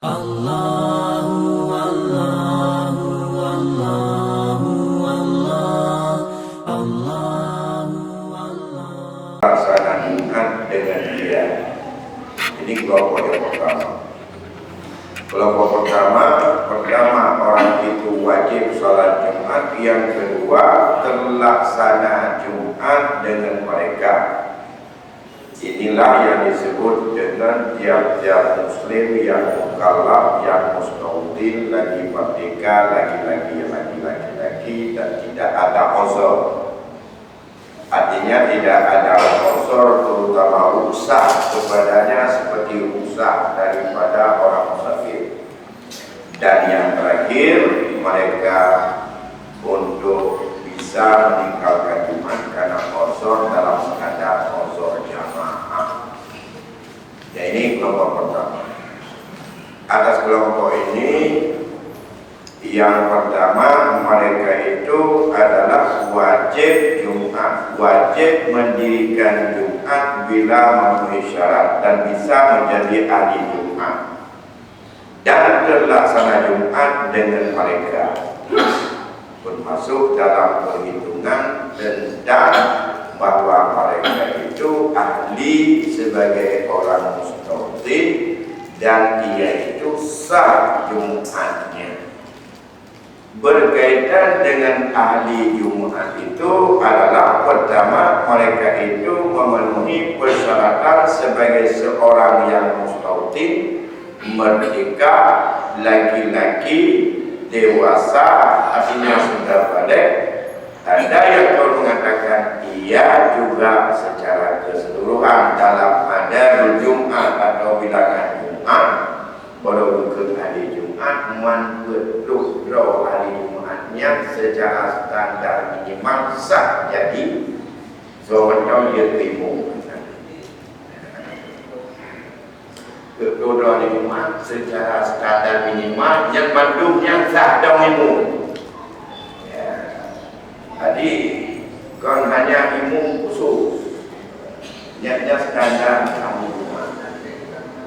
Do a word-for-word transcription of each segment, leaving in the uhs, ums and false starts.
Allahu, Allahu, Allahu, Allah, Allahu, Allah. Laksana Jumat dengan dia. Ini kelompok yang pertama. Kelompok pertama, pertama orang itu wajib salat Jumat, yang kedua terlaksana Jumat dengan mereka. Inilah yang disebut dengan tiap-tiap muslim yang mukallaf, yang mustautin, lagi merdeka, lagi-lagi, lagi laki-laki, dan tidak ada uzur. Artinya, tidak ada uzur, terutama rukhsah kepadanya seperti rukhsah daripada orang musafir. Dan yang terakhir, mereka untuk bisa meninggalkan Jumat karena uzur dalam keadaan uzur jamaah. Ya, ini kelompok pertama. Atas kelompok ini, yang pertama, mereka itu adalah wajib Jumat, wajib mendirikan Jumat bila memenuhi syarat dan bisa menjadi ahli Jumat. Dan terlaksana Jumat dengan mereka, termasuk dalam perhitungan tentang bahwa mereka itu ahli sebagai orang mustautin dan ia itu sah Jumatnya. Berkaitan dengan ahli Jumat itu adalah, pertama, mereka itu memenuhi persyaratan sebagai seorang yang mustautin, merdeka, laki-laki, dewasa, artinya sudah baligh. Ada yang kaul mengatakan ia juga secara keseluruhan dalam adadul Jumat atau bilangan Jumat. Walau bukan ahli Jumat, man peuet ploh droe ahli Jumat nyan secara standar minimal sah jadi seurang mantong jeuet keu imum. Peuet ploh droe ahli Jumat secara standar minimal, nyan mandum nyan sah dong imum. Ya. Jadi, kon hanya imum khusus. Nyan, nyan standar ahli Jumat.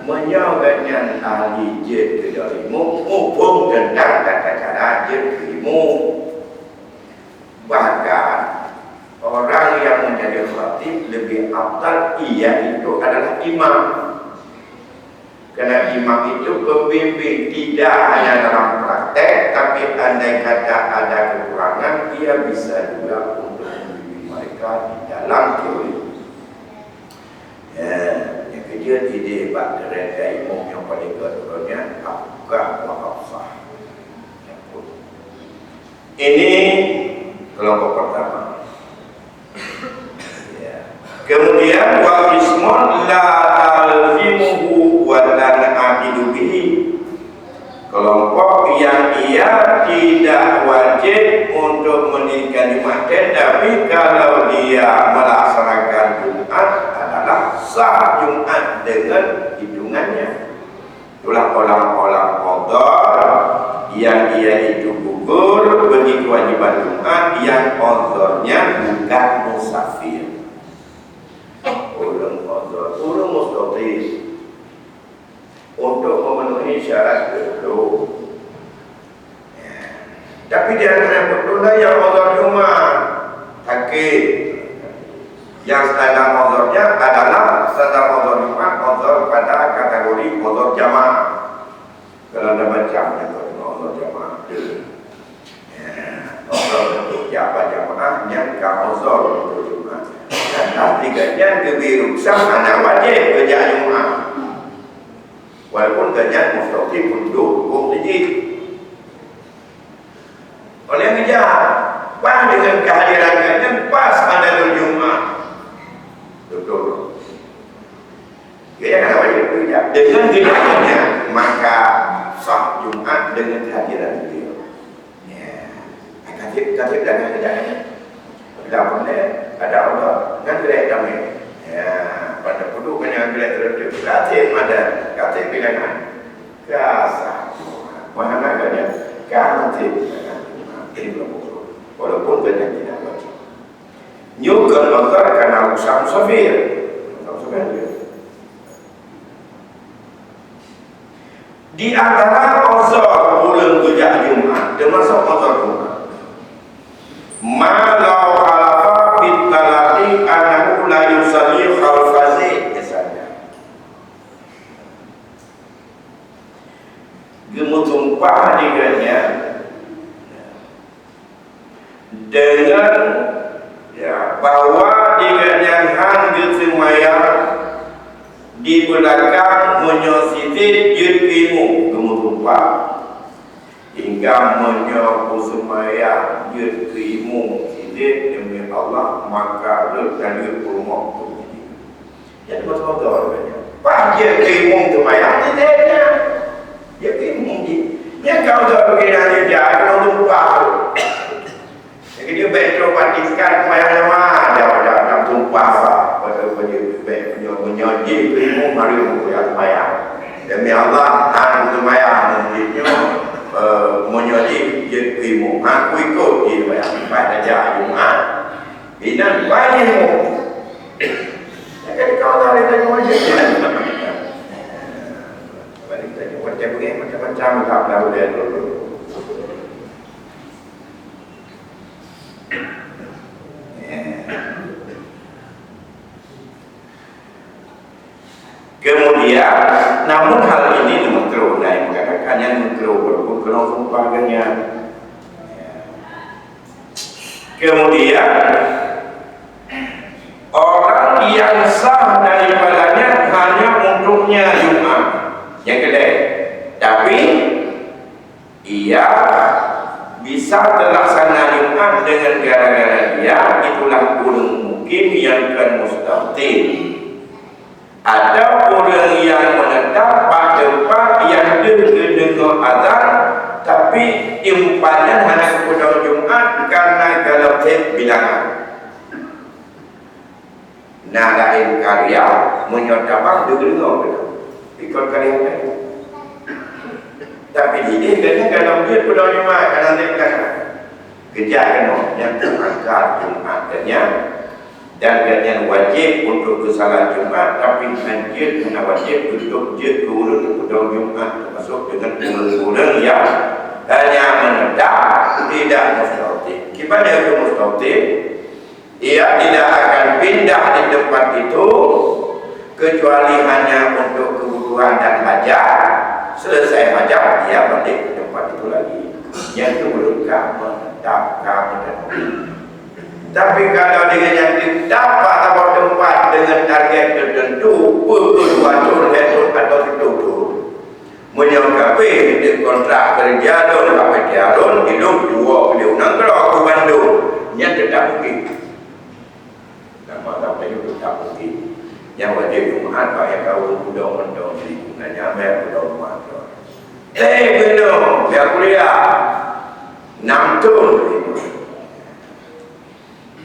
Meunyoe gobnyan ahli jeuet keu imum, muphom teuntang tata cara jeuet keu imum. Bahkan, orang yang menjadi khatib lebih afdal, ia itu adalah imam. Karena imam itu pembimbing, tidak hanya dalam praktek, tapi andai kata ada kekurangan, ia bisa juga untuk membimbing mereka di dalam teori. Ya, nyang keujeuet idéh bak keureutée imum nyang paléng gét uroe nyan, Abu Bakar wa Hafsah. Ini kelompok pertama. Ya. Kemudian, wa qismun la talzimuhu wa tan'aqidu bihi. Kelompok yang ia tidak wajib untuk mendirikan Jumat, tetapi kalau dia melaksanakan Jumat adalah sah Jumat dengan hitungannya. Itulah orang-orang qadar yang ia itu gugur bagi kewajiban Jumat yang qadarnya bukan musafir. Ureuëng qadar, ureuëng mustautin untuk memenuhi syarat itu. Tapi di antara peutuna yang uzur Jumat, sakit. Yang standar uzurnya adalah standar uzur Jumat, uzur pada kategori uzur jamaah. Kalau ada macam yang uzur jamaah. Ya, uzur untuk siapa jamaah yang ka uzur untuk Jumat. Dan tiga nyan geubri rukhsah hana wajib keu jak Jumat. Walaupun gobnyan mustautin pun duduk hukum sijih. Oleh ngeujak, pas dengan kehadiran gobnyan pas pada Jumat. Betul. Jadi, kan wajib geujak. Dengan geujaknya, maka sah Jumat dengan kehadiran beliau. Ya. Khatib, khatib dah kan geujak. Dah pandai, ada Allah, kan gerak damai. Ya, pada puduk kan yang gerak terus. Khatib ada, khatib bilangan. Ka sah. Mana kan dia? Khatib. Ini belum usul. Walaupun banyak tidak wajib. Nyoe kon uzur karena urusan musafir. Urusan musafir. Di antara uzur ureuëng geujak Jumat, teumasuk uzur Jumat, ma lau khalafa fit talaqi annahu la yusalli khalfa zaid, misalnya. Geumeusumpah di gobnyan deungon, ya, bahwa di gobnyan hán geuseumayang di beulakang meunyoe si Zaid jeuet keu imum, geumeusumpah. Hingga meunyoe kuseumayang jeuet keu imum si Zaid deumi Allah, maka rhot laju peurumoh keu Zaid. Jadi beutôi-beutôi katanya. Paih jeuet keu imum seumayang si Zaid nyan. Jeuet keu imum jih. Nyan ka beutôi keu Zaid nyan, dia keuneuk tumpah tu. Jadi bèk trok pastikan seumayang lama, dia dah, dah tumpah bah. Beutôi-beutôi bèk meunyoe, meunyoe jeuet keu imum harus meukuyang seumayang. Demi Allah, hán seumayang mungkin nyoe, eh, meunyoe jeuet keu imum, hán kuikot jih seumayang. Paih tajak Jumat. Inan banyak. Jadi kalau ada yang tanya macam ni, macam-macam lah, dah boleh dulu. Kemudian, namun hal ini makruh, nah, yang mengatakan yang makruh walaupun kena sumpah dengan. Kemudian, orang yang sah daripadanya hanya untuknya Jumat. Yang kedua, tapi ia bisa terlaksana Jumat dengan gara-gara dia itulah ureuëng mukim yang kan mustautin. Atau ureuëng nyang meunetap bak teumpat nyang deuh geudeungoe azan, tapi teumpat nyan hana geupeudong Jumat kareuna galom sép bilangan. Na laén karya, meunyoe tabang deuh geudeungoe keudroe, ikot karya laén. Tapi di idéh geuhnyan galom jeuet peudong Jumat kareuna sép bilangan. Geujak keunoe nyang teuangkat Jumat geuhnyan, dan geuhnyan wajéb untuk geusalat Jumat, tapi hana jeuet, hana wajéb untuk jeuet keu ureuëng nyang peudong Jumat, teumasuk deungon ureuëng-ureuëng nyang hanya meunetap, tidak mustautin. Kiban nyang mustautin, ia tidak akan pindah di tempat itu kecuali hanya untuk kebutuhan dan hajat. Selesai hajat, dia balik ke tempat itu lagi. Nyang itu ureuëng ka meunetap, ka meunetap. Tapi kalau dengan nyang teutap bak saboh teumpat dengan target teuteuntu, peue keu dua thon, lhèe thon atau siplôh thon, meunyoe ka abéh kontrak keureuja lôn bak P T A lôn, ilôn tuwoe keu lôn nanggroe keu bandum, nyan teutap mungkin. Nama-nama nyoe teutap mungkin. Nyang wajéb Jumat bak nyang kawön pudong mantong di, na nyamé pudong mantong. Eh, keunoe, ya kuliah. Nam thon.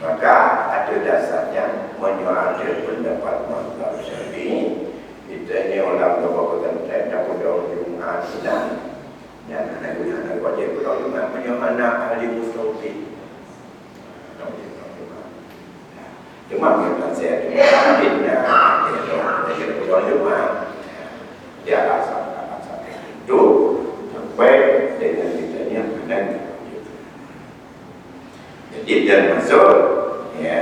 Maka, ateueh dasar nyan, meunyoe ateueh peundapat mazhab Syafi'i, kita ni orang tua pesantren, dak pudong Jumat sinan. Nyan hana guna, hana wajéb pudong Jumat, meunyoe hana ahli mustautin. Hana wajéb pudong Jumat. Cuma meunyoe tak sihat Jumat, dia dah, dia dah pudong Jumat. Dia alasan, alasan itu sampai dengan kita ni hana wajéb. Jadi, termasuk, ya,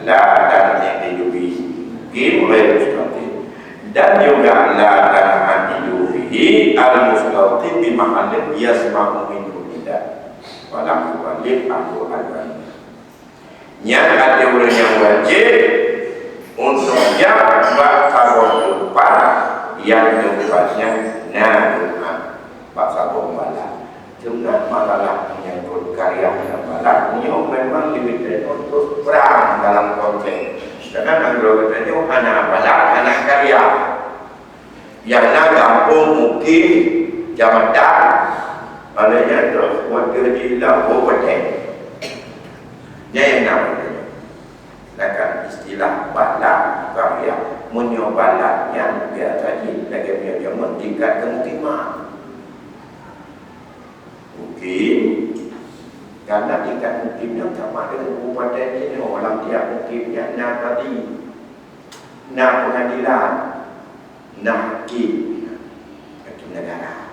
la tan'aqidu bihi mukim ghairu mustautin. Dan juga la tan'aqidu bihi al-mustautin bi mahallin yasma'u minhu nida. Walam yuballigh ahlu al-ilm. Nyan ada ureuëng nyang wajéb untuk jak bak saboh teumpat nyang teumpat nyan na Jumat bak saboh malam. Teuma masalah menyangkut karya nyang balat nyoe memang diminta untuk perang dalam konteks. Karena nanggroe geutanyoe hana balat, hana karya. Nyang na gampông mukim jamatan, oleh nyan terus watèe jilah ho padé. Nyan nyang na padé. Sedangkan istilah balat, karya, meunyoe balat nyan biasa jih lagèe meunyoe jameun tingkat kemukiman. Mukim, karena tingkat mukim nyan sama dengan kabupaten jinoe, lam tiap mukim nyan na kadi, na pengadilan, na hakim, hakim negara.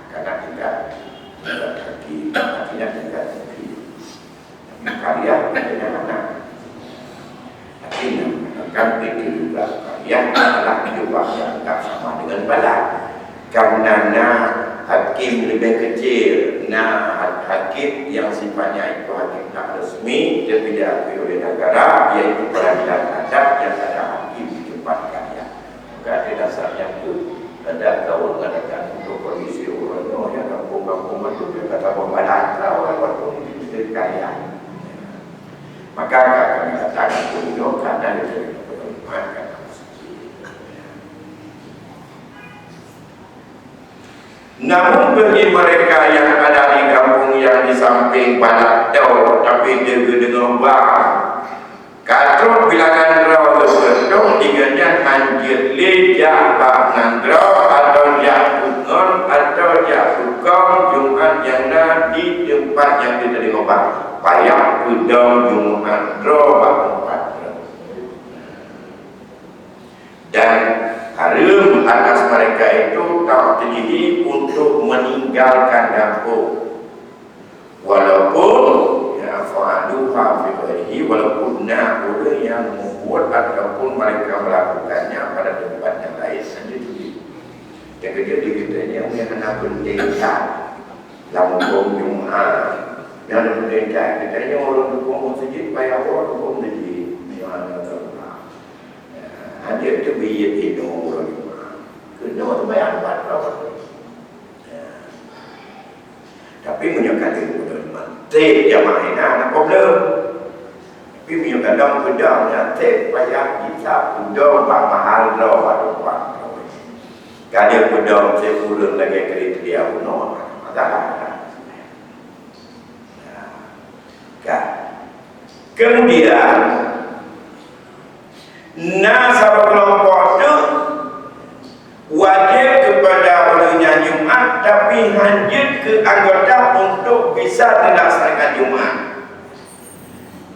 Na hakim leubeh keucil, na ha-, hakim nyang sifatnya itu hakim tak resmi, tapi diakui oleh negara, yaitu peradilan adat yang ada hakim di tempat karya. Maka atas dasar nyan tu, ada kawan mengadakan untuk kondisi orang nyoe yang kampung-kampung itu, dia kata pembalas lah orang kampung itu dari karya. Maka akan datang untuk nyoe, karena dia dari kampung, karena masjid. Namun bagi mereka yang ada di kampung yang di samping balat tau, tapi dia geudeungoe ba, ka trok bilangan droe geuteuntông, di gobnyan hanjeuet lé jak bak nanggroe atau jak peungon atau jak peukong Jumat nyang na di teumpat nyang geuteudeungoe ba, payah peudong Jumat droe bak teumpat droe. Dan hareuem atas mereka itu ta'tilihi untuk meninggalkan gampông. Walaupun, ya, fa'aluha fi ghairihi, walaupun na ureuëng nyang meubuet ataupun mereka melakukannya pada tempat yang lain, hanya jih. Nyang keujeuet di geutanyoe nyang hana peunténg that lam hukôm Jumat. Nyang hana peunténg that, geutanyoe ureuëng hukôm meuseujid, payah ureuëng hukôm seujid. Nyang hana peunténg that. Hana teubiet inoe uroe Jumat. Keunoe seumayang pat droe. Tapi meunyoe ka lheueh uroe Jumat, trép jamaah inan, hana problem. Tapi meunyoe ka lom peudong nyan, trép payah gisa peudong bak mahal droe, bak teumpat droe. Ka lheueh peudong trép ureuëng lagée kriteria bunoe, masalah. Kan? Kemudian, na saboh keulompok teuk wajéb keupada ureuëng nyang Jumat, tapi hanjeuet keu anggota untuk bisa melaksanakan Jumat.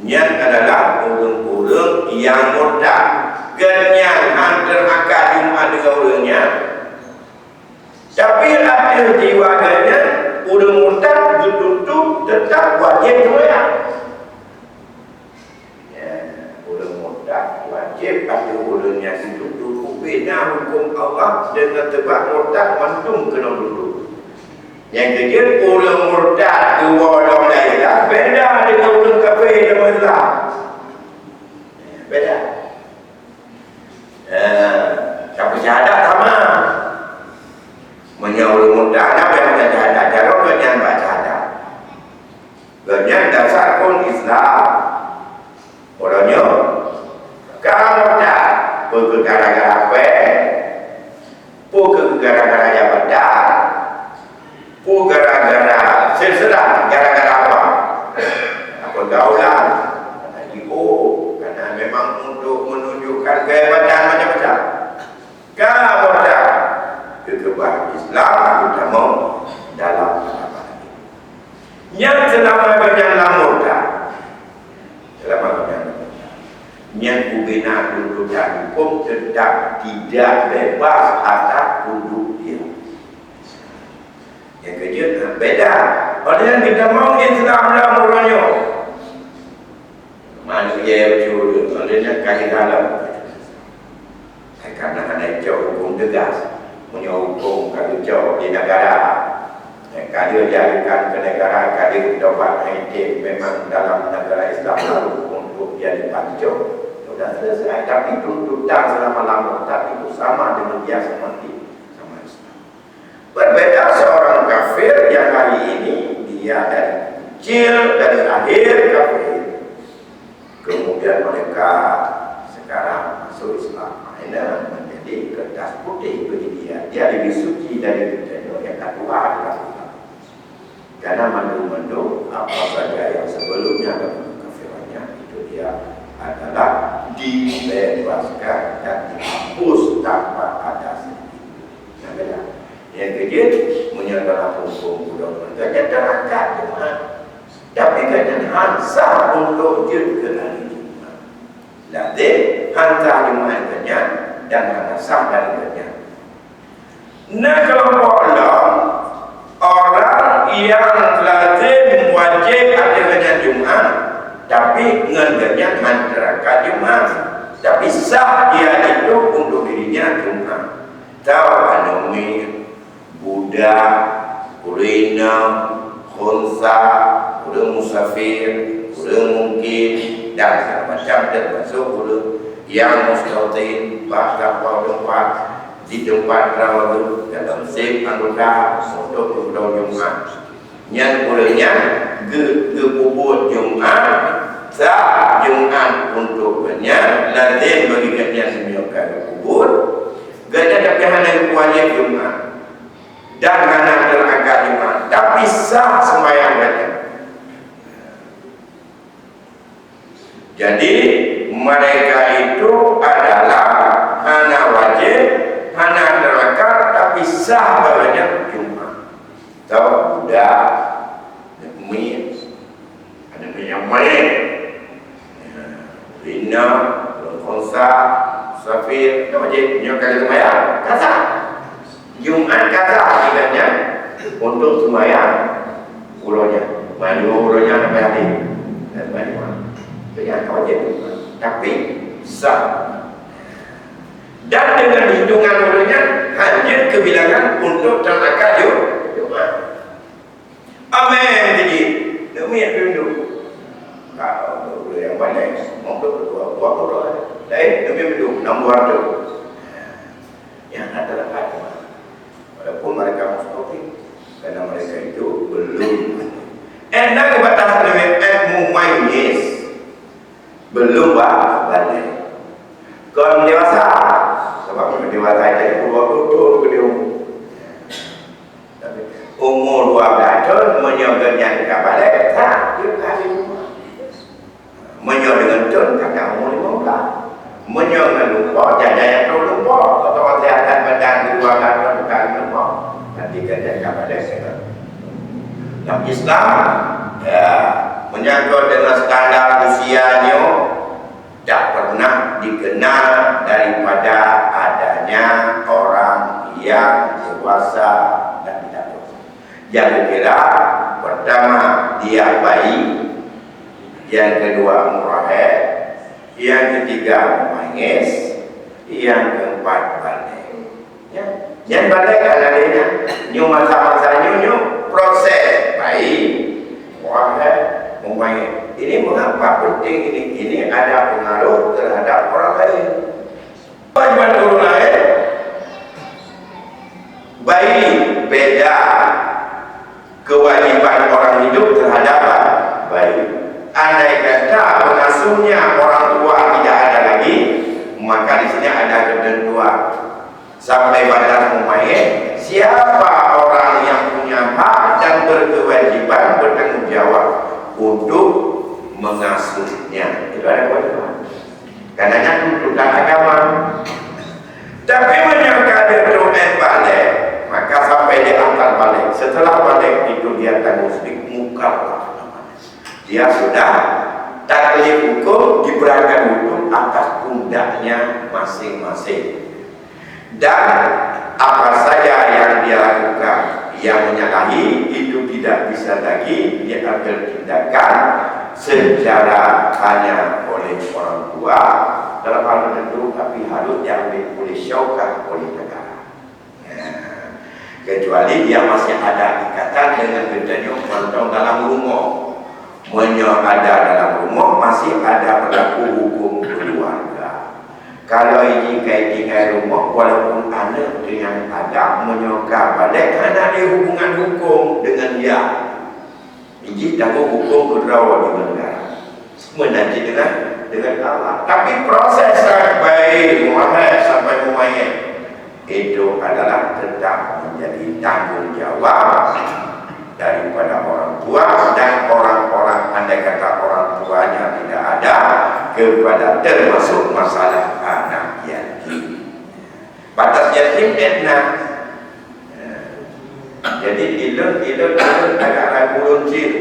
Nyan adalah ureuëng-ureuëng nyang murtad. Gobnyan han teuangkat Jumat deungon ureuëng nyan. Tapi ateueh jiwa gobnyan, ureuëng murtad geutuntut teutap wajéb seumayang. Ya, ureuëng murtad wajéb ateueh ureuëng nyang geutuntut, ubena hukôm Allah deungon sabab murtad mandum keuneuk tuntut. Nyang keujeuet ureuëng murtad geuwoe lom lam Islam beda deungon ureuëng kafé lam Islam. Ya, beda. Eh, tapi syahadat sama. Meunyoe ureuëng murtad, na payah baca syahadat, jaroe gobnyan baca syahadat. Gobnyan dasar kon Islam. Uroe nyoe, ka murtad, peue keu gara-gara péng, peue keu gara-gara jabatan, peue gara-gara seuserah, gara-gara apa? Pergaulan, karena ego, karena memang untuk menunjukkan kehebatan macam-macam. Ka murtad, keukeubah Islam utama dalam agama. Nyang seulama gobnyan lam murtad, seulama gobnyan lam murtad, nyan ubena tuntutan hukôm teutap tidak bebas atas kuduk dia. Nyang keujeuet na beda. Padahai geutamong Islam lam uroe nyoe. Manusia yang curi, manusia kaya dalam. Karena hana icok hukum tegas. Punya hukum ka geucok di negara. Ka dia dialihkan ke negara, ka dia geutobat item memang dalam negara Islam lalu untuk dia dipancung. Sudah selesai. Tapi tuntutan selama lamanya itu sama dengan biasa mati. Sama Islam. Berbeda seorang kafir yang hari ini dia dari kecil, dari lahir kafir. Kemudian mereka sekarang masuk Islam. Akhirnya menjadi kertas putih bagi dia. Dia lebih suci dari kita yang kedua adalah Islam. Karena mandum-mandum apa saja yang sebelumnya dalam kekafirannya itu dia adalah dibebaskan dan dihapus tanpa ada sedikit. Nah, beda. Nyang keujeuet, meunyoe dalam huköm ulama, gobnyan teuangkat Jumat. Tapi gobnyan han sah untuk jeuet keu hari Jumat. Lazim han sah Jumat gobnyan dan hana sah dari gobnyan. Na keulompok lom, orang nyang lazim wajéb ateueh gobnyan Jumat, tapi ngon gobnyan han teuangkat Jumat. Tapi sah dia itu untuk dirinya Jumat. Tau aneuk miet, Muda, ureuëng inong, khunsa, ureuëng musafir, ureuëng mukim, dan segala macam, termasuk ureuëng nyang mustautin bak saboh teumpat, di teumpat droe dalam seb anggota untuk geutanyoe Jumat. Nyan ureuëng nyan geu-, geupeubuet Jumat, sah Jumat untuk gobnyan, lazim bagi gobnyan meunyoe ka geupeubuet, gobnyan tapi hana geupeuwajéb Jumat. Dan hana teurangkat Jumat, tapi sah seumayang gobnyan. Jadi, mereka itu adalah hana wajéb, hana teurangkat, tapi sah bagi gobnyan Jumat. Tau budak, aneuk miet, aneuk miet nyang maén. Rina, ureuëng khunsa, musafir, tak wajéb. Nyoe ka seumayang, ka sah. Jumat ka sah ibadat nyan untuk seumayang uroe nyan. Mandua uroe nyan sampai habéh. Dan seumayang Jumat. Itu nyan ka wajéb. Tapi sah. Dan dengan hitungan uroe nyan, hanjeuet keubilangan untuk teurangkat Ju-, Jumat. Amin, jadi. Demi rindu. Kalau dua puluh yang pandai, mau dua puluh dua, dua puluh dua. Lain, demi rindu, enam buah tu. Yang ada dapat. Walaupun mereka mustautin, karena mereka itu belum. Enak batas lebih, eh, mumayyiz. Belum ba-, baligh. Kon dewasa. Sebab dewasa itu dua puluh tahun ke dia umur. Tapi umur dua belas tahun, meunyoe gobnyan ka baligh, sah, dia ka di rumah. Meunyoe deungon thon, ka umur lima belas. Meunyoe ngon lumpoe, jajan nyang trok lumpoe, atau kesehatan badan di dua belas tahun ka lumpoe, berarti gobnyan ka baligh. Dalam Islam, ya, menyangkut dengan standar usia nyoe, tak pernah dikenal daripada adanya orang yang dewasa dan tidak dewasa. Yang kira pertama, dia bayi, yang kedua, murahid, yang ketiga, mumayyiz, yang keempat, baligh. Ya. Nyan baligh kan adanya. Nyoe masa-masa nyoe, nyoe proses bayi, wahai, mumayyiz. Ini mengapa penting ini? Ini ada pengaruh terhadap orang lain. Kewajiban orang lain, bayi beda kewajiban orang hidup terhadap bayi. Andai kata pengasuhnya orang tua tidak ada lagi, maka di sini ada ketentuan. Sampai batas mumayyiz, siapa orang yang punya hak dan berkewajiban bertanggung jawab untuk mengasuhnya? Itu ada kewajiban. Karena tuntutan agama. Tapi meunyoe ka trok baligh, maka sampai di akal baligh. Setelah baligh itu dia tanggung sendiri, mukallaf namanya. Dia sudah taklif hukum, diberatkan hukum atas pundaknya masing-masing. Dan apa saja yang dia lakukan yang menyalahi, itu tidak bisa lagi diambil tindakan secara hanya oleh orang tua dalam hal tertentu, tapi harus diambil oleh syaukah oleh negara. Ya. Kecuali dia masih ada ikatan dengan geutanyoe mantong dalam rumoh. Meunyoe ada dalam rumoh, masih ada berlaku hukum keluarga. Kalau ini kai tinggai rumoh, walaupun aneuk nyang ada, meunyoe ka baligh, hana ada hubungan hukum dengan dia. Ini tanggung hukum keudroe di negara. Meunan cit dengan, dengan Allah. Tapi proses sampai mumayyiz, sampai mumayyiz, itu adalah tetap menjadi tanggung jawab daripada orang tua dan orang-orang, andai kata orang tuanya tidak ada, kepada termasuk masalah anak yatim. Batas yatim, eh, nah. Jadi, ilôn, ilôn, ilôn agak ragu lôn cit.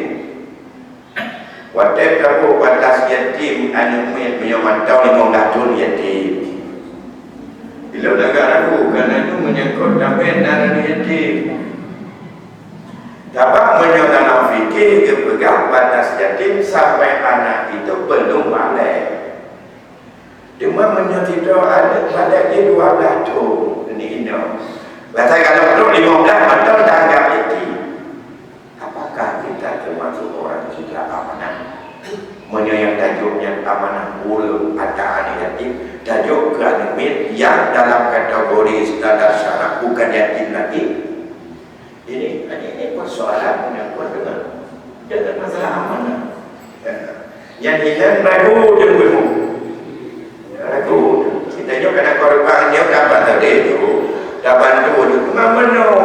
Watèe taboh batas yatim aneuk miet meunyoe mantong limong blah thôn yatim. Ilôn agak ragu, karena itu menyangkut sampai nan aneuk yatim. Sabab meunyoe dalam fikih geupeugah batas yatim sampai anak itu belum baligh. Teuma meunyoe sidroe aneuk baligh di dua blah thôn, ni inong, Bahkan kalau trok lima belas mantong tanggap yatim. Apakah kita termasuk orang gila amanah? Meunyoe nyang tajok nyan amanah ureueng ata aneuk yatim, tajok keu aneuk miet nyang dalam kategori standar syarat bukan yatim lagi. Ini, ini persoalan menyangkut dengan, dengan masalah amanah. Ya. Nyang hilang ragu deungon. Ragu. Kita nyoe kana korban nyoe ka bantu deh tu, ka bantu tu. Cuma meunoe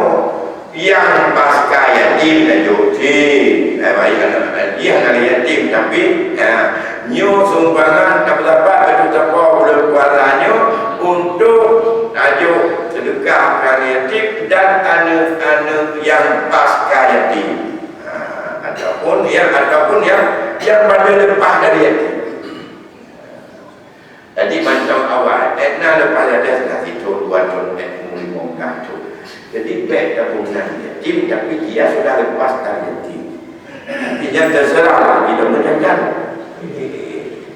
nyang pasca yatim dan yatim. Eh, baik, anak dia hana yatim, tapi, ya, nyoe sumbangan tak berapa, betul apa bulan puasa nyoe untuk tajok sedekah keu yatim dan aneuk-aneuk nyang pasca yatim. Ha, ataupun yang, ataupun yang, yang pada lepas dari yatim. Jadi mantong awai, eh, na lepas yatim, dah sithon, dua thon, eh, limong thon. Jadi bèk tabông nan yatim, tapi dia sudah lepas dari yatim. Jadi terserah lah, dia menjaga.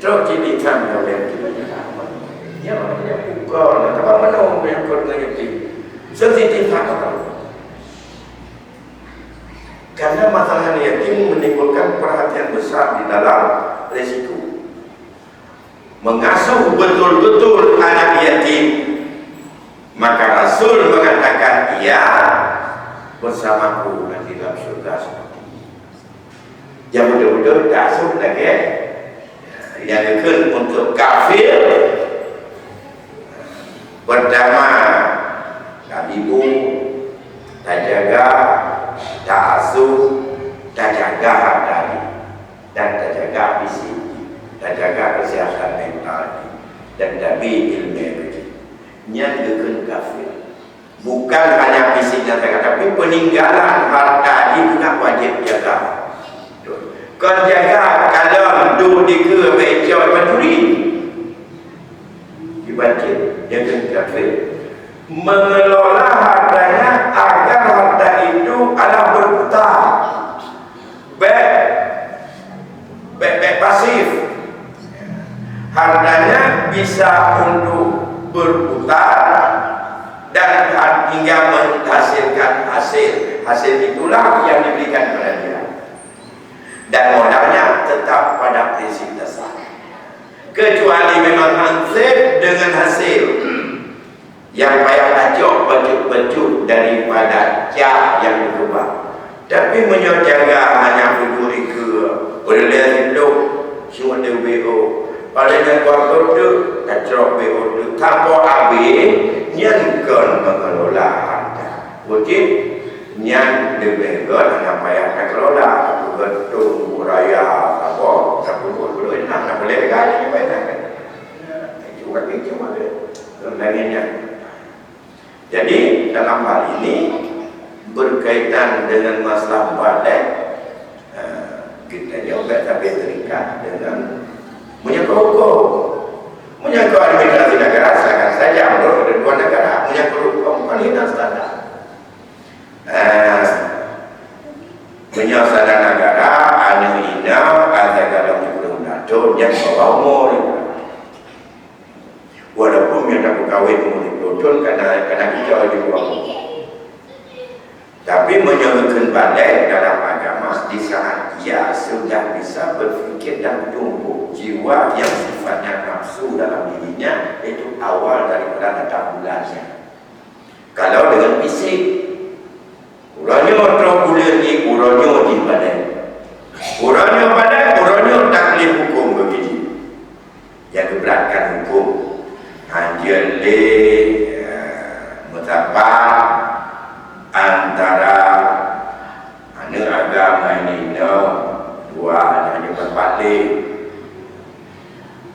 Trok jadi tanggung jawab. Ya, ya, bukan, tak apa, mana orang yang kau dengan yatim. Sensitif hak orang. Karena masalah yatim menimbulkan perhatian besar di dalam resiko. Mengasuh betul-betul anak yatim, maka Rasul mengatakan, "Ia bersamaku nanti dalam surga seperti ini." Nyang beutôi-beutôi taasuh lagèe nyang geukheun untuk kafir. Pertama, tabibu, tajaga, taasuh, tajaga harta jih, dan tajaga fisik jih, tajaga kesehatan mental jih, dan tabi ilmu jih. Nyan geukheun kafir. Bukan hanya fisiknya saja, tapi peninggalan harta jih juga wajib jaga. Kon jaga kalon duek dikeue bèk icok pancuri. Dibancit, dia kena kafir. Mengelola hartanya agar harta itu adalah berputar. Bèk, bèk, bèk pasif. Hartanya bisa untuk berputar dan har-, hingga menghasilkan hasil. Hasil itulah yang diberikan kepada dia. Dan modalnya tetap pada prinsip dasar. Kecuali memang hansip dengan hasil. Nyang payah tacok bacut-bacut daripada cak nyang teukeubah. Tapi meunyoe jaga hana tujoh dikeue, peureulèe siplôh, seuôt lé B O, paléng nyang kuarto teuk, tacrok B O teuk, tanpa abéh, nyan kon mengelola harta. Beutôi, nyan leubeh gèt hana payah takelola, tapeugèt tông, raya, saboh, tapeubuet, peureulèe inong, tapeureulèe gaya, nyan payah. Itu kan itu, lain nyan. Jadi, dalam hal ini, berkaitan dengan masalah balek, eh, kita juga tapi terikat dengan menyangkut hukum. Menyangkut administrasi negara, silakan saja menurut ketentuan negara. Menyangkut hukum, kan hina standar. Eh, meunyoe standar negara, aneuk inong, asai ka lheueh sikureueng thon, nyan bawah umur. Walaupun nyang tapeukawen umur dua puluh thon kana, kana kita di bawah umur. Tapi meunyoe geukheun balek dalam agama, di saat ia sudah bisa berpikir dan tumbuh jiwa yang sifatnya nafsu dalam dirinya, itu awal daripada datang bulannya. Kalau dengan fisik, uroe nyoe trok buleuen jih, uroe nyoe jih balek. Uroe nyoe balek, uroe nyoe taklif huköm bagi jih. Nyang geubeuratkan huköm, hanjeuet lé, eh, meusapat antara aneuk agam ngon inong, dua nyan hanjeuet meusapat lé.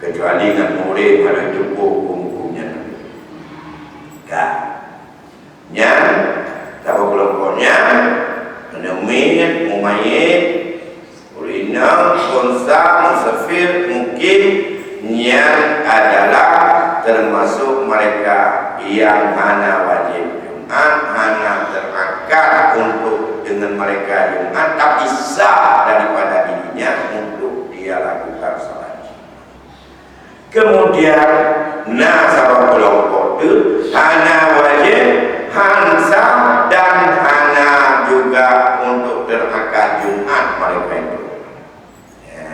Kecuali ngon murit, baru cukup huköm-huköm nyan. Ka. Nyan, saboh kelompok nyan, aneuk miet, mumayit, ureueng inong, unsa, musafir, mukim, nyan adalah termasuk mereka yang hana wajib Jumat, hana terangkat untuk dengan mereka Jumat, tapi sah daripada dirinya untuk dia lakukan salat. Kemudian, na saboh kelompok tu hana wajib, han Jumat mereka itu. Ya.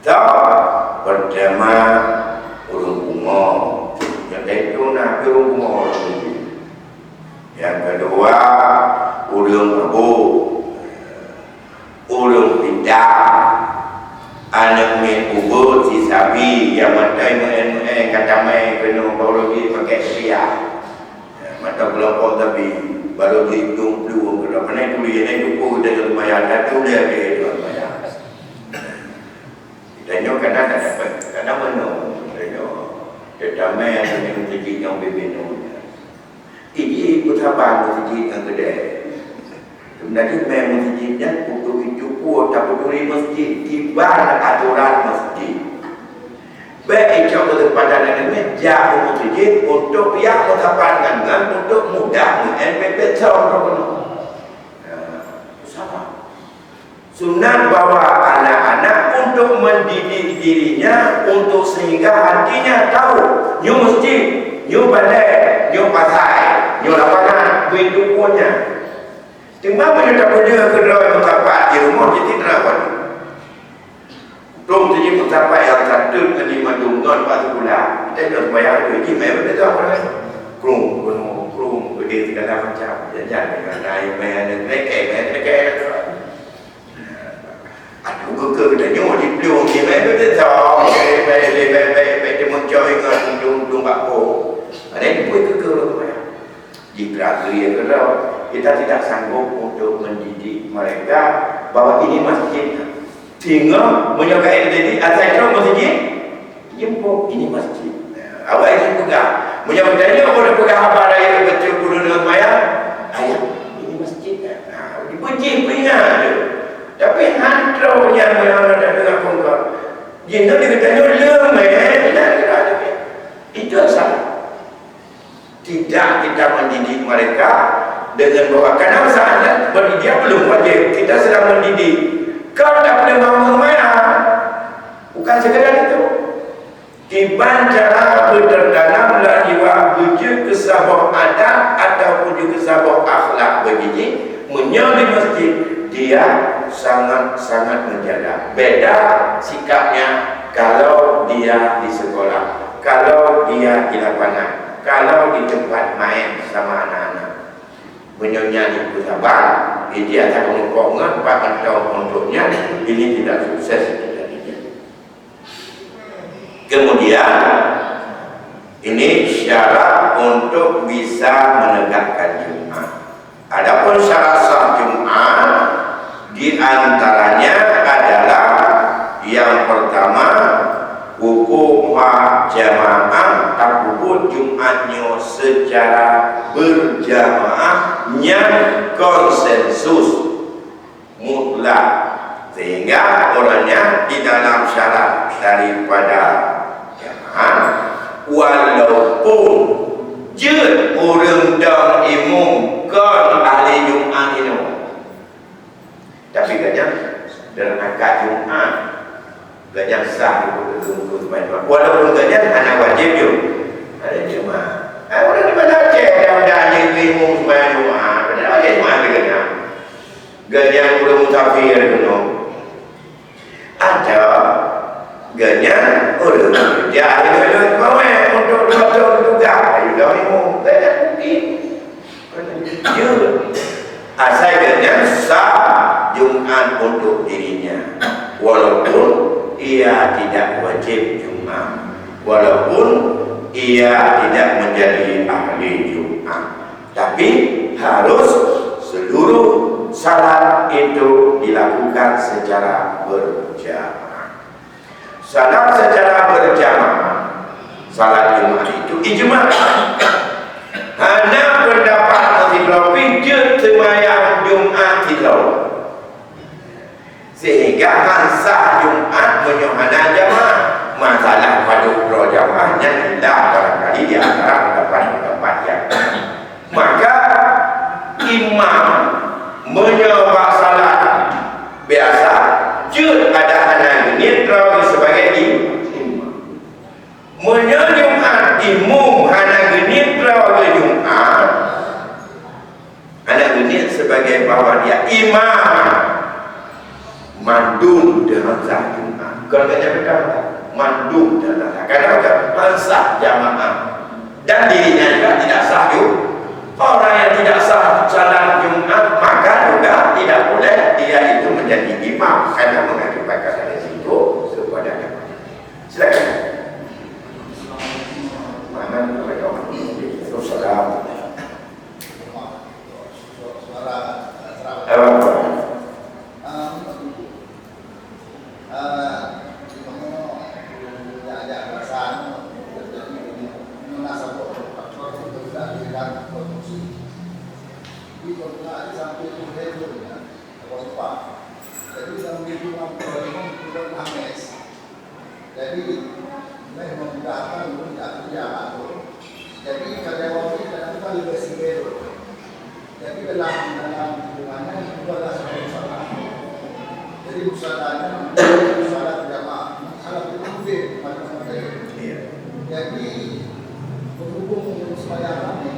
Tau, pertama, ureuëng pungo. Nyang itu na ureuëng pungo ureuëng pungo. Nyang keudua, ureuëng mabök, ureuëng pitang, aneuk miet ubeut si sabi nyang mantong meu'en-meu'en ka tamai keunoe baru jih pakai kupiah. Mantong keulompok sabi baru jih dong plueng keudroe. Pane tuli nyan jukuk geutanyoe seumayang, dan tuli lagée nyoe seumayang. Geutanyoe kadang tak dapat, kadang meunoe geutanyoe. Teutamé aneuk miet nyang bibit nyoe. Iji peusaban meuseujid nyang keudeh. Sebenarnya mé meuseujid nyan untuk itu pun tapeuturi meuseujid, kiban atoran meuseujid. Bék icok keuseumpatan nyan jak u meuseujid untuk piah meusaban ngon, ngon untuk mudah meu'en pepet song droe keunoe. Nah, sama. Sunat bahwa anak-anak untuk mendidik dirinya untuk sehingga hatinya tahu nyoe masjid, nyoe balai, nyoe pasai, nyoe lapangan, beuidup nyan. Teuma meunyoe tapeujeuet keudroe meusapat di rumoh, jadi teurawan. Dong teujeuet meusapat nyang sateut ngon lima dum ngon bak sikula. Kita nyoe sembahyang tu, jih mé beutôi orang. Krung, krung, krung, gede segala macam. Jangan dengan naik mé, naik, naik, naik, naik, naik. Aduh, keukeue geutanyoe di plueng ni, mé beutôi, mé, mé, mé, mé, mé, mé, teumeujoi ngon dum-dum bak po. Ada yang pun keukeue lom, mé. Jih terakhir ya, keudroe, kita tidak sanggup untuk mendidik mereka bahwa ini masjid. Sehingga, meunyoe ka jadi, asai trok masjid, Jeumpung, ini masjid. Nah, awai jih peugah. Meunyoe geutanyoe boleh peugah haba rayeuk bacut gurèe ngon maya, "Ayah, ini masjid." Nah, dibeuji peuingat tu. Tapi han trok nyan meunyoe hana tapeugah peungkot. Jinoe di geutanyoe leumeh, dan itu salah. Tidak kita mendidik mereka dengan bahwa, karena saat pendidikan belum wajib, kita sedang mendidik. Kau tak boleh bangun mayat. Bukan sekadar itu. Kiban cara beutertanam lam jiwa beujeuet keu saboh adat ataupun jeuet keu saboh akhlak beujijih, meunyoe di masjid, dia sangat-sangat menjaga. Beda sikapnya kalau dia di sekolah, kalau dia di lapangan, kalau di tempat main sama anak-anak. Meunyoe nyan ipeusaban, iji atra keumeupok ngon pat mantong untuk nyan, ini tidak sukses kita ini. Kemudian, ini syarat untuk bisa menegakkan Jumat. Adapun syarat sah Jumat, di antaranya adalah yang pertama, hukum jamaah tapeubuet Jumat nyoe secara berjamaah nyang konsensus mutlak, sehingga ureuëng nyan di dalam syarat daripada jamaah, walaupun jeuet ureuëng dong imum kon ahli Jumat inoe. Tapi gobnyan dalam angkat Jumat, gobnyan sah untuk duduk seumai Jumat. Walaupun gobnyan hana wajib Jum-, hana Jumat. Ai, ureuëng di Banda Aceh dah, dah jadi imum seumai Jumat. Hana wajib Jumat lagi gobnyan. Gobnyan ureuëng musafir keunoe. Atau gobnyan ureuëng kerja di luwa pawai untuk dua tahun tugas. Ayo dah imum. Gobnyan mungkin. Jeuet. Asai gobnyan sah Jumat untuk dirinya, walaupun ia tidak wajib Jumat, walaupun ia tidak menjadi ahli Jumat, tapi harus seluruh salat itu dilakukan secara berjamaah. Salat secara berjamaah, salat Jumat itu ijma. Hana pendapat sidroe pih jeuet seumayang Jumat sidroe. Sehingga han sah Jumat meunyoe hana jamaah. Masalah padub droe jamaah nyan khilaf barangkali di antara pendapat-pendapat nyang Maka, imam meunyoe bak salat biasa, jeuet adak hana geuniet droe geuh sibagai im-, imam. Meunyoe Jumat imum hana geuniet droe geuh Jumat, hana geuniet sibagai bahwa dia imam, Mandum teuh han sah Jumat. Kon gata peugah, mandum teuh han sah. Kadang-kadang han sah jamaah. Dan dirinya juga tidak sah juga. Orang yang tidak sah salat Jumat, maka juga tidak boleh dia itu menjadi imam karena mengakibatkan risiko kepada jamaah. Silakan. Mana? Waalaikumsalam. Apa? Jadi, dalam lingkungan perempuan, bukan Hamis. Jadi, meh memudahkan untuk tak kerja atur. Jadi, karyawan ni kadang-kadang lebih sibuk. Jadi, dalam, dalam lingkungannya, itu adalah satu masalah. Jadi, masalahnya, masalah jamaah, masalah itu mungkin, macam-macam. Iya. Jadi, berhubung dengan sembahyang kami,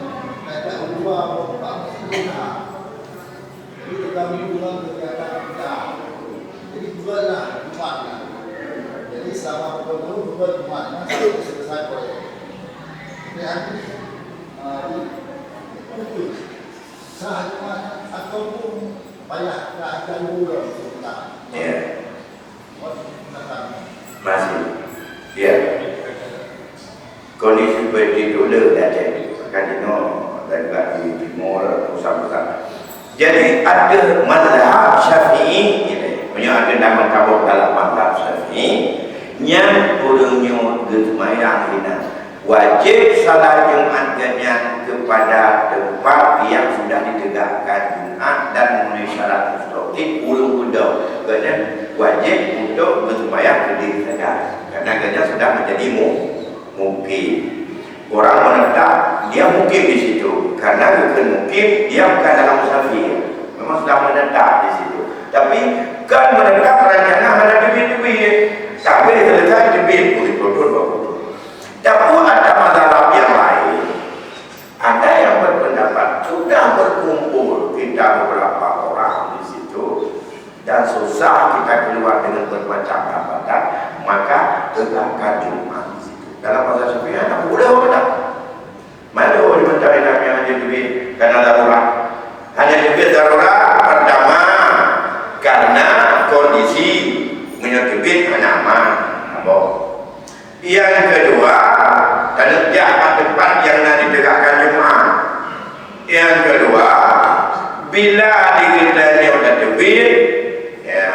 kata Allah, Bapak, Jadi, terganggu dengan kegiatan kita. Jadi, bukanlah Jumat lah. Jadi, selama pukul dua, bukan Jumat lah, sampai selesai proyek. Jadi, hari ini, ah, di, itu, sah Jumat ataupun payah nak ganggu orang sebentar. Ya. Masih. Ya. Kondisi seperti itu le dah jadi. Kan inoe dan juga di Timur, pusat-pusat. Jadi, ada mazhab Syafi'i, gitu. Punya ada nama tabung dalam mazhab Syafi'i, yang ureueng nyoe geuseumayang hinan. Wajib salat Jumat gobnyan kepada tempat yang sudah ditegakkan Jumat dan memenuhi syarat mustautin ureueng beudôh. Gobnyan wajib untuk beuseumayang keudeh saja. Karena gobnyan sudah menjadi mu-, mukim. Orang menetap, dia mukim di situ. Karena bukan mukim, dia bukan dalam musafir. Memang sudah menetap di situ. Tapi kan menetap rencana hana teubiet-teubiet. Sampai selesai teubiet, puluh tahun, dua puluh tahun. Tapi ada mazhab yang lain. Ada yang berpendapat sudah berkumpul kita beberapa orang di situ dan susah kita keluar dengan bermacam hambatan, maka tegakkan Jumat di situ. Dalam mazhab Syafi'i ada boleh apa tak? Mana boleh mentari kami hanya duit karena darurat? Hanya duit darurat pertama karena kondisi menyebut tanaman. Apa? Yang kedua, taneuk jak bak teumpat nyang na ditegakkan Jumat. Yang kedua, bila di geutanyoe tateubiet, ya,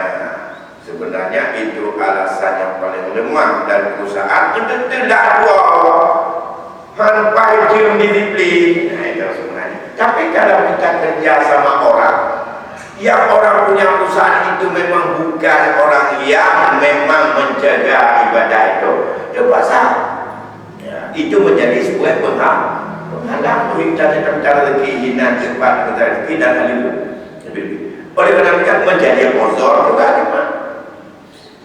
sebenarnya itu alasan yang paling lemah dan perusahaan untuk tidak dua. Han paih jeuem disiplin. Nah, itu sebenarnya. Tapi kalau kita kerja sama orang, yang orang punya perusahaan itu memang bukan orang yang memang menjaga ibadah itu, terpaksa. Ya, itu menjadi sebuah pengha-, penghalang untuk kita tetap rezeki, hinan, cepat, rezeki dan lain-lain. Oleh karena itu menjadi uzur juga, Pak.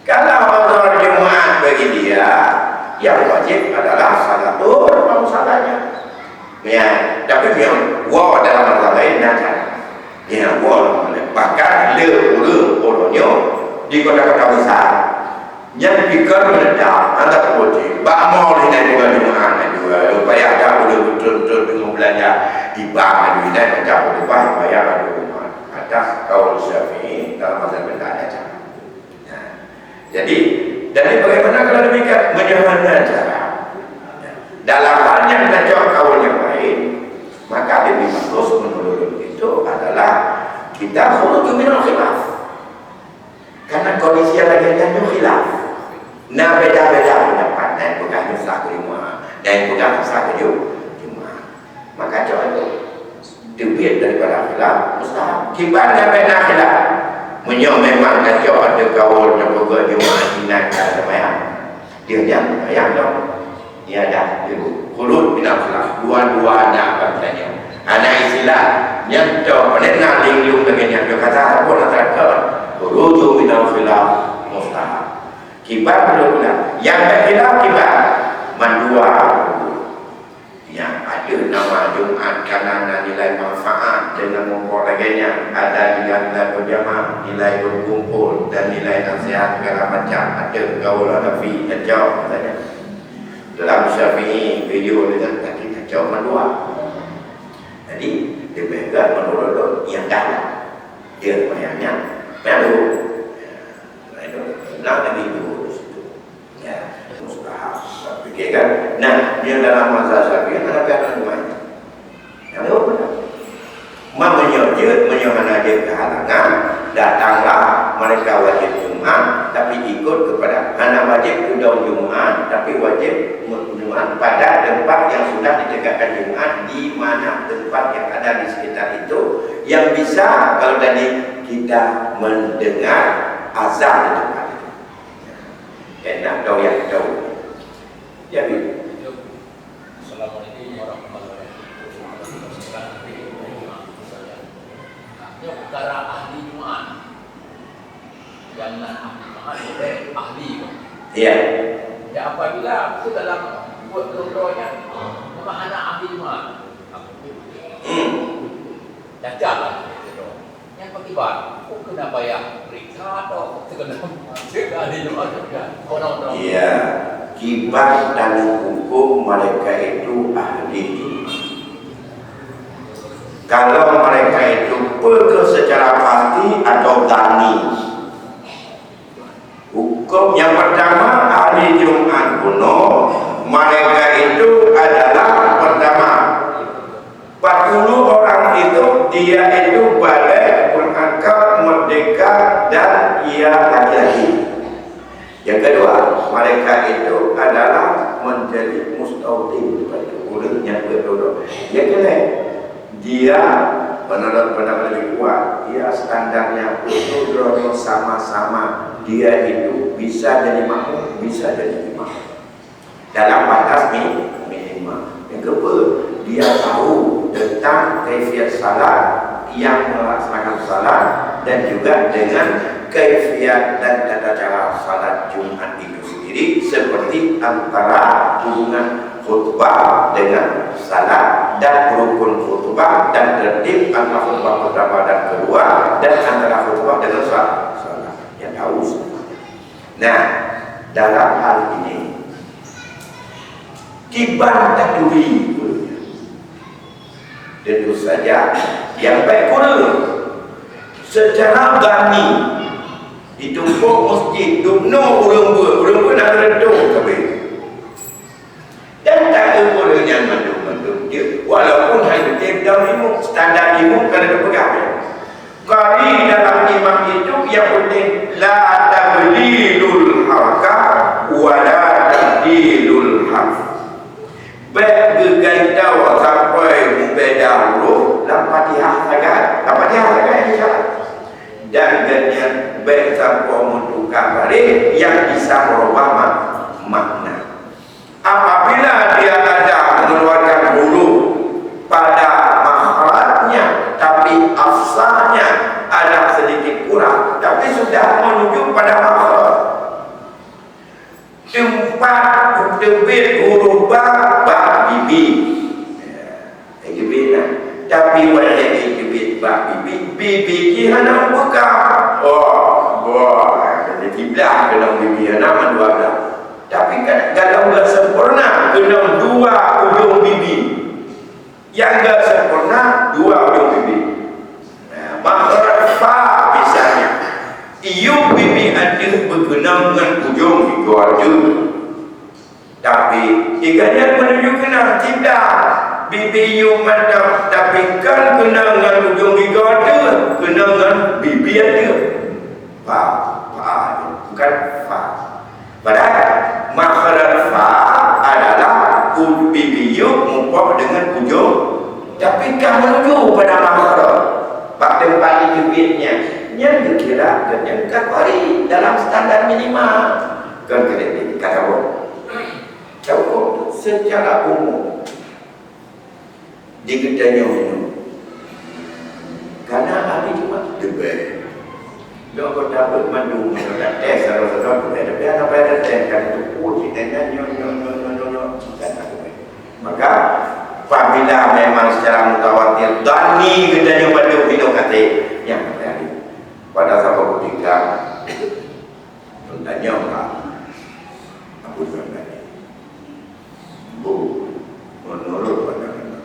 Kalau Allah Jumat bagi dia, yang wajib adalah salatul masalah. Ya, tapi yang wow dalam masalah lain, nah, cara. Ya, wow, bahkan le ureueng, ureueng nyoe di kota-kota besar. Yang pikir menetap, anda pun wajib. Bak mall ini juga Jumat, juga. Payah tak boleh betul-betul dengan belanja di bank, ada ini macam boleh bayar, ada rumah. Atas kaul Syafi'i, dalam mazhab kita ada cara. Nah, jadi, jadi bagaimana kalau demikian? Menyederhana cara. Dalam hal yang cocok kaul yang lain, maka lebih bagus menurut itu adalah kita khuruj minal khilaf. Karena kondisi yang lagi nyan khilaf. Nah, beda-beda pendapat. Nah, yang pegang nyoe sah keu Jumat. Nah, yang pegang sah keu Ju-, Jumat. Maka cok itu. Teubiet daripada khilaf mustahab. Kiban nyang bina khilaf. Meunyoe memang tacok ateueh kaul nyang peugah Jumat ingat ka seumayang, dia nyan seumayang dong. Ia dah dulu. Khulud bin Abdullah. Dua-dua anak bangsa nyoe. Anak istilah nyan cok paléng na linglung lagèe nyan. Dia kata apa nak terangkan? Khuruju minal khilaf mustahab. Kiban khulud khilaf. Yang tak khilaf kiban. Mandua. Nyang Ada nama Jumat karena na nilai manfaat dan na mumpok lagèe nyan, ada nilai, nilai berjamaah, nilai berkumpul dan nilai nasihat segala macam. Ada gaul Hanafi kacau katanya. Dalam Syafi'i video dengan kaki kacau mandua. Jadi lebih berat menurut lo yang dah. Dia semayangnya baru. Nah, itu. Nah, lagi dua di situ. Ya, mustahab. Fikir kan? Nah, dia dalam mazhab Syafi'i ada pihak lain. Yang lain apa? Meunyoe jeuet, meunyoe hana jeuet keuhalangan, datanglah mereka wajib Jumat, tapi ikut kepada, hana wajib keudong Jumat, tapi wajib Jumat pada tempat yang sudah ditegakkan Jumat di mana tempat yang ada di sekitar itu, yang bisa, kalau tadi kita mendengar azan di tempat itu. Enak tau ya tau. Jadi, Assalamualaikum warahmatullahi wabarakatuh. Nyoe peukara ahli Jumat. Nyang na ahli Jumat, boleh ahli. Ya. Ya, apabila itu dalam buat kelompoknya, memang anak ahli Jumat. Hmm. Cacat lah. Nyang pakiban, oh, kena payah periksa atau terkena cegah di luar juga. Oh, no, no. Iya, kiban dan hukum mereka itu ahli Jumat. Kalau mereka itu peugah secara pasti atau dani, hukum yang pertama ahli Jumat bunoe, mereka itu adalah pertama, empat puluh orang itu, dia itu baligh berakal, merdeka, dan ia laki-laki. Yang kedua, mereka itu adalah menjadi mustautin, iaitu ureuëng nyang beududuk. Yang ketiga, dia menurut pendapat lebih kuat, dia standarnya untuk droe sama-sama, dia itu bisa jadi makmum, bisa jadi imam. Dalam batas mi-, minimal. Yang kedua, dia tahu tentang kaifiat salat, yang melaksanakan salat, dan juga dengan kaifiat dan tata cara salat Jumat itu sendiri, seperti antara hubungan khutbah dengan salat dan rukun khutbah dan tertib antara khutbah pertama dan kedua dan antara khutbah dengan sa-, salat. Yang tahu semuanya. Nah, dalam hal ini, kiban taturi ureuëng nyan. Tentu saja, nyang baik kureueng. Secara dani, di tumpôk masjid, dubnoe ureuëng beuet, ureuëng beuet na keureutoh sabe. Dan taeu ureuëng nyan mandum-mandum jeuet, walaupun hana teutab imum, standar imum ka lheueh geupeugah nyan. Qari dalam imam itu yang penting la tablidul harakah wa la tabdilul harf. Bék geugantoe sampoe mubeda huruf lam Fatihah sagai, lam Fatihah sagai, insya Allah. Dan geuhnyan bék sampoe meutuka baréh nyang bisa meurubah ma-, makna. Apabila dia ada mengeluarkan huruf pada makhrajnya, tapi afsahnya ada sedikit kurang, tapi sudah menuju pada makhraj. Teumpat teubiet huruf ba bak bibi. Teubiet na. Tapi watée jiteubiet bak bibi, bibi jih hana meubuka. Oh, boh, jadi siblah keunong bibi hana mandua blah. Tapi kan dalam bulan sempurna keunong dua ujong bibi. Nyang ka sempurna dua ujong bibi. Nah, makhraj fa misalnya. Iyup bibi ateueh beukeunong ngon ujong gigoe ateueh. Tapi, tiga nyan meununjuk keunong, tidak. Bibi iyup mantong, tapi kon keunong ngon ujong gigoe ateueh, keunong ngon bibi ateueh. Fa, fa, bukan fa. Padahai makhraj fa adalah u-, bibi iyup mupok deungon ujong, tapi ka menuju pada makhraj. Bak teumpat jiteubiet nyan, nyan geukira geuhnyan ka qari dalam standar minimal. Kon keuneuk jiteubiet, ka tahu. Tahu, secara umum, di geutanyoe nyoe, kana ahli Jumat leubeh. Lôn kota beuet mandum, lôn tes, saroe-saroe, tapi hana payah tes, kan itu pun, kita nyan, nyoe, nyoe, nyoe. Maka, Apabila memang secara mutawatir, dhanni geutanyoe bandum hinoe katé, nyan terjadi. Pada saboh kutika, geutanyoe ka Abu Bakar. Bu, menurut pandangan,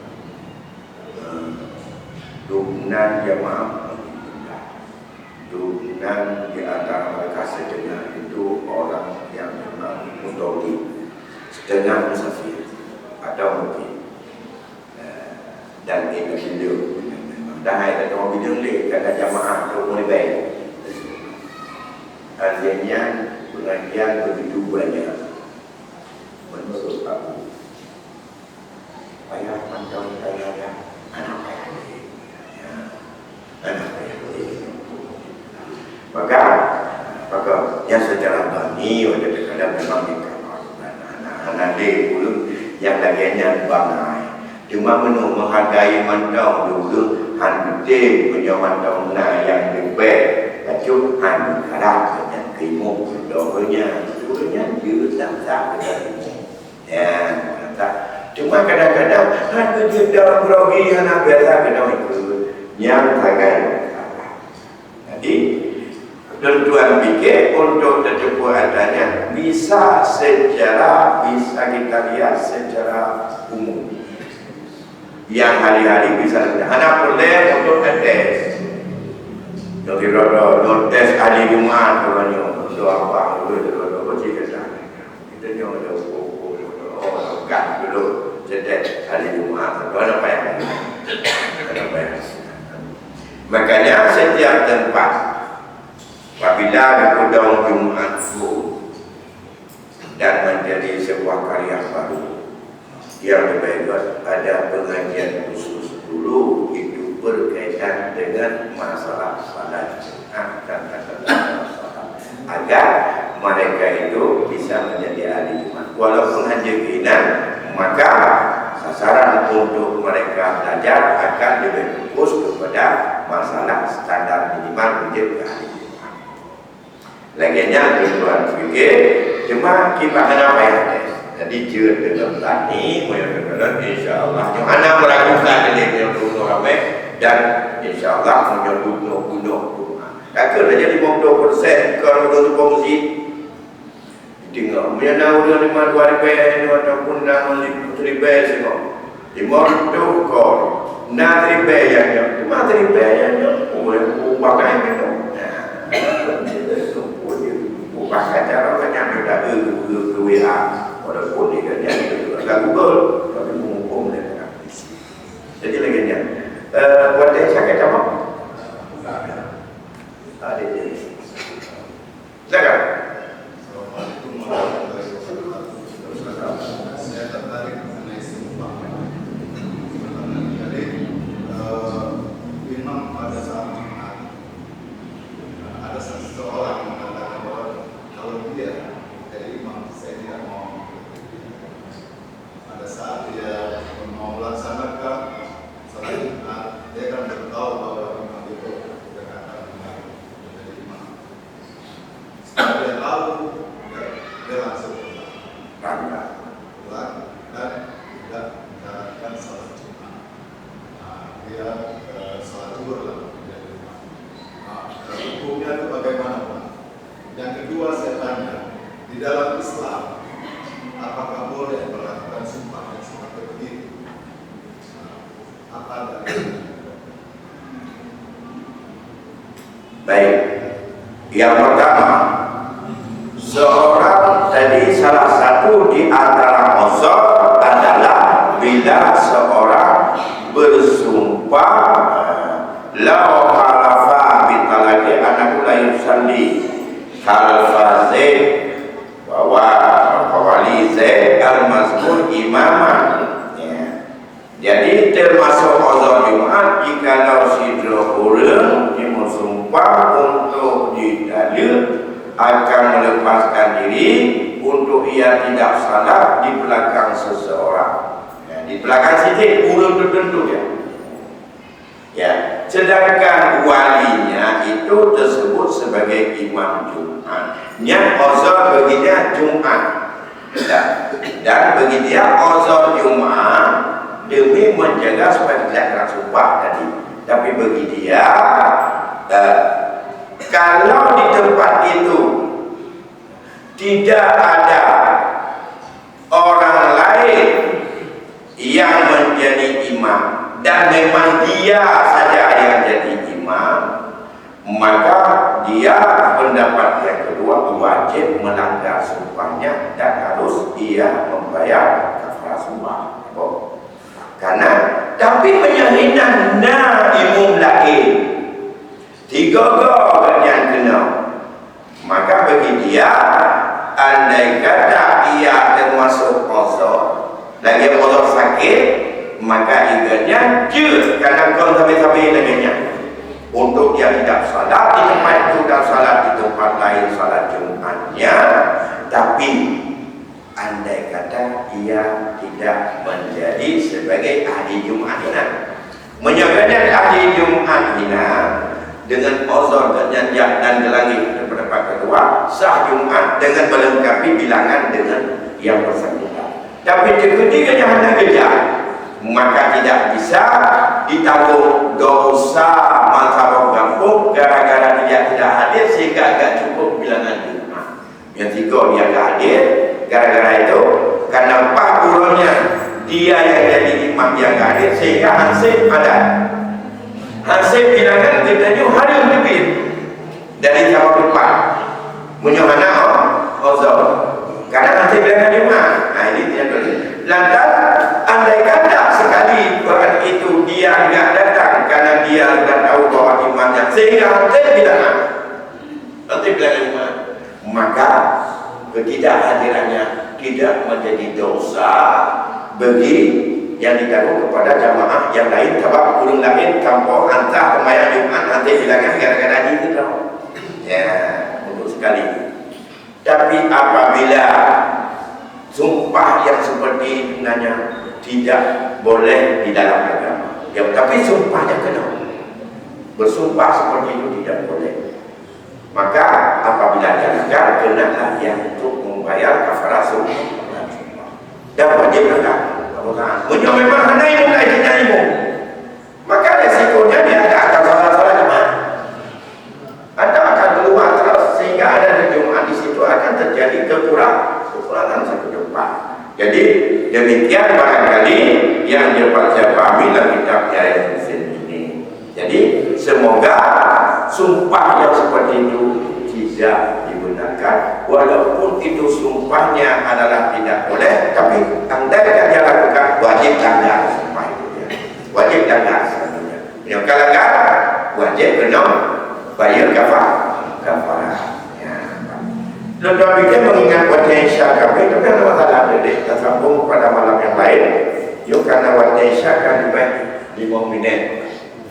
eh, duek nan jamaah lebih rendah. Duek nan di antara mereka setengah itu orang yang memang mutawalli, setengah musafir atau mukim. Eh, dan indak bideueng, memang dahai dan orang bideueng lé, karena jamaah tu mulai baik. Artinya, pengajian begitu banyak. Menurut aku, payah mantong, payah dah. Anak payah. Ya. Anak payah. Maka, maka, ya, secara dhanni, wajar terkadang memang dikawal. Anak-anak deh, ulun yang lagi hanya bangai. Cuma menu menghargai mantong dulu, han beutôi meunyoe mantong na nyang leubeh, bacut han meukarat nyan keuimuh dohanya. Dohanya jeuet lam sah keuimuh. Ya, mantap. Cuma kadang-kadang, hana jeuet dalam grogi, hana biasa keunoe ikut. Nyang sagai. Jadi, tuan-tuan pikir untuk teuteupeue atra nyan bisa secara, bisa kita lihat secara umum. Yang hari-hari bisa kita, hana peureulèe untuk tes. Jadi, rodo, rodo tes hari Jumat, rodo, rodo apa, rodo, rodo, rodo, rodo, Kita nyoe ada hukum-hukum, oh, pegang dulu. Jadi, hari Jumat, ada apa yang? Ada apa yang? Makanya, setiap tempat, apabila dipeudong Jumat tu dan menjadi sebuah karya baru, yang lebih baik ada pengajian khusus dulu, itu berkaitan dengan masalah salat Jumat dan tata cara salat. Agar mereka itu bisa menjadi ahli Jumat. Walaupun hanya keinginan, maka sasaran untuk mereka belajar akan lebih fokus kepada masalah standar minimal menjadi ahli Jumat. Lagèe nyan tuan-tuan pikir, cuma kiban hana payah tes. Jadi, jeuet deungon tani, meunyoe deungon, insya Allah. Nyoe hana meragukan lé meunyoe bunoe ramé, dan insya Allah meunyoe bunoe, bunoe, bunoe. Takheun lé jadi lima puluh persen, kon ureueng tumpông masjid. Tengok, meunyoe na ureueng lima dua ribèe nyoe ataupun na lima ribèe singoh. Lima reutôh kon. Na ribèe nyang nyoe. Cuma ribèe nyang nyoe, oh, oh, pakai nyoe. Nah, bahkan cara banyak kita ke, ke, ke W A. Walaupun dia kan nyari ke Google, tapi menghukum dia kena polisi. Jadi lagi nyan. Eh, buat dia cakap apa? Ada dia. Silakan. Assalamualaikum warahmatullahi wabarakatuh. Saya tertarik mengenai sumpah. Jadi, eh, memang pada saat Jumat, ada seseorang mengatakan bahwa kalau dia jadi imam, saya tidak mau. Pada saat dia mau melaksanakan salat Jumat, dia kan belum tahu bahwa imam itu akan menjadi imam. Setelah dia tahu, dia, dia langsung pulang. Pulang dan tidak menjalankan salat Jumat. Nah, dia, eh, salat zuhur lah, menjadi imam. Nah, hukumnya itu bagaimana, Pak? Yang kedua, saya tanya, di dalam Islam, apakah boleh melakukan sumpah yang seperti begitu? Apa dalilnya? Baik. Yang pertama, seorang tadi salah satu di antara uzur adalah bila seorang bersumpah, "Lau halafa bi talaqi annahu la yusalli khalfa Zaid wa wa-, wa wali Zaid al-mazkur imaman." Ya. Jadi, termasuk uzur Jumat, jikalau sidroe ureueng jimeusumpah untuk ditaleuek akan melepaskan diri untuk ia tidak salat di belakang seseorang. Ya, di belakang sidroe ureueng tertentu, ya. Ya, sedangkan walinya itu tersebut sebagai imam Jumat. Nyan uzur bagi dia Jumat. Dan, dan bagi dia uzur Jumat, demi menjaga supaya tidak kena sumpah tadi. Tapi bagi dia, eh, kalau di tempat itu tidak ada orang lain yang menjadi imam dan memang dia saja yang jadi imam, maka dia, pendapat yang kedua, wajib melanggar sumpahnya dan harus ia membayar kafarah sumpah. Karena, tapi meunyoe na imum laén, tiga go gobnyan keunong, maka bagi dia, andai kata ia termasuk uzur, lagi uzur sakit, maka ia gobnyan jeuet, karena kon sabe-sabe lagée nyan. Untuk ia tidak salat di tempat itu dan salat di tempat lain salat Jumatnya, tapi andai kata ia tidak menjadi sebagai ahli Jumat hinan. Meunyoe gobnyan ahli Jumat hinan, dengan uzur gobnyan jak dan geulangi, pendapat kedua, sah Jumat dengan melengkapi bilangan dengan yang bersangkutan. Tapi teukeudi gobnyan hana geujak, maka tidak bisa ditanggung dosa mazhab gampông gara-gara dia tidak hadir sehingga agak cukup bilangan Jumat. Nyang tiga dia agak hadir, gara-gara itu, karena paih uroe nyan dia yang jadi imam yang agak hadir sehingga hansip adat. Hansip bilangan geutanyoe hareuem teubiet dari sabab teumpat. Meunyoe hana, oh, uzur. Karena hansip bilangan Jumat. Nah, ini tidak boleh. Lantas, andai kata sekali orang itu dia enggak datang karena dia sudah tahu bahwa imamnya, sehingga hansip bilangan. Nanti bilangan Jumat. Maka ketidakhadirannya tidak menjadi dosa bagi yang ditanggung kepada jamaah yang lain, sabab ureuëng laén tanpa hansa sembahyang Jumat nanti bilangan gara-gara jih itu. Ya, untuk sekali. Tapi apabila sumpah yang seperti itu nanya tidak boleh di dalam agama. Ya, tapi sumpahnya kena. Bersumpah seperti itu tidak boleh. Maka apabila dilanggar, kenalah ia untuk membayar kafarah sumpah. Dan wajib langgar. Meunyoe memang hana imum laén, hana imum, maka resikonya dia akan salah-salah jemaah. Atau akan keluar terus sehingga ada Jumat di situ akan terjadi kekurang, kekurangan satu tempat. Jadi demikian barangkali yang dapat saya pahami dalam kitab Ihya Ulumuddin ini. Jadi, semoga sumpah yang seperti itu tidak dibenarkan, walaupun itu sumpahnya adalah tidak boleh, tapi andai kan dia lakukan, wajib langgar sumpah itu, ya. Wajib langgar sumpah itu. Yang kalau langgar, wajib kena bayar kafa-, kafarah. Ya. Lôn tuan pikir mengingat watée Isya kami, tapi ada masalah, dek, kita sambung pada malam yang lain. Yuk, karena watée Isya kan lebih lima minit.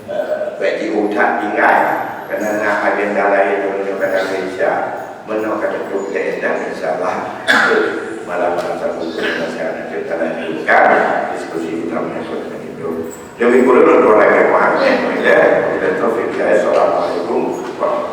Eh, bagi utak tinggai, karena na agenda lain yang menyebabkan Malaysia menolak untuk T N M, insya Allah, malam-malam satu, masih ada kita lanjutkan diskusi kita menyangkut dengan itu. Lebih kurang dua lagi, mohon maaf, ya. Wabillahi taufiq hidayah. Assalamualaikum warahmatullahi